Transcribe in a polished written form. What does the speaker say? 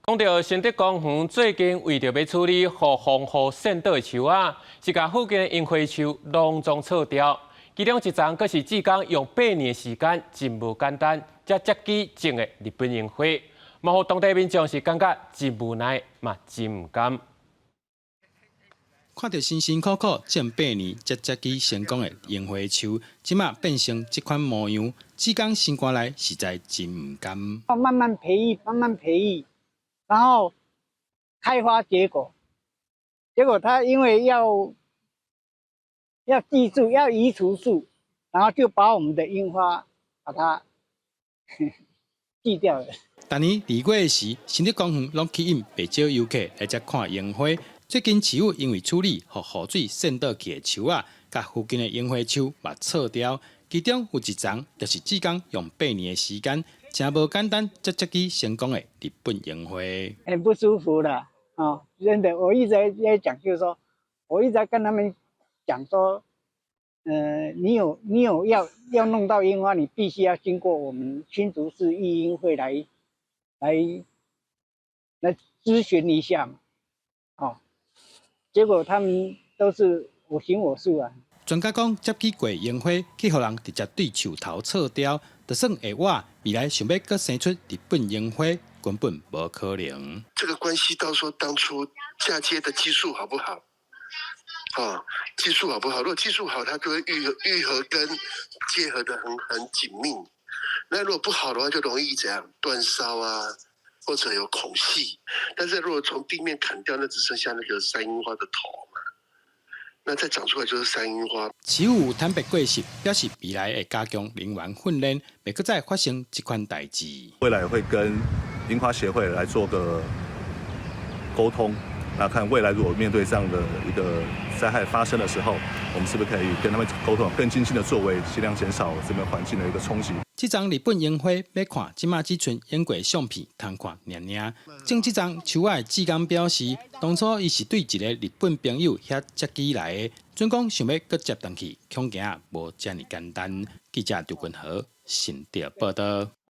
講到新竹公園最近為著欲處理予風雨搧倒的樹仔，是共附近的櫻花樹攏總銼掉。其中一叢閣是志工用8年的時間，真無簡單，才接枝種的日本櫻花，嘛予當地民眾是感覺真無奈，嘛真毋甘。看著辛辛苦苦種八年才接枝成功的櫻花樹，這馬變成這款模樣，志工心肝內實在真毋甘。慢慢培育，慢慢培育。然後開花結果，結果他因為要記住要移除樹，然後就把我們的櫻花把它鋸掉了。逐年2月時，新竹公園攏吸引袂少遊客來遮看櫻花。最近市府因為處理予雨水搧倒去的樹仔，共附近的櫻花樹嘛銼掉。其中有一叢就是志工用八年的時間，誠無簡單，才接枝成功的日本櫻花。很不舒服啦，哦，真的，我一直在講，就是說，我一直在跟他們講說，你有要弄到櫻花，你必須要經過我們新竹市育櫻會來諮詢一下嘛，哦，結果他們都是我行我素啊。專家講，接枝過櫻花去予人直接對樹頭銼掉，就算會活，未來想欲閣生出日本櫻花，根本無可能。這個關係到說當初嫁接的技術好不好？啊，技術好不好？如果技術好，它就會愈合跟結合得很緊密。那如果不好的話，就容易怎樣斷梢啊，或者有孔隙。但是如果從地面砍掉，那只剩下那個山櫻花的頭嘛。那再長出來就是山櫻花。市府坦白過失，表示未來會加強人員訓練，袂閣再發生這款代誌。未來會跟櫻花協會來做個溝通，那看未來如果面對這樣的一個災害發生的時候，我們是不是可以跟他們溝通，更精進的作為，盡量減少這邊環境的一個衝擊。這叢日本櫻花欲看，這馬只賰影過相片通看爾爾。種這叢樹仔的志工表示，當初伊是對一个日本朋友遐接枝來的，準講想欲閣接轉去，恐驚無遮爾簡單。記者張君豪新竹報導。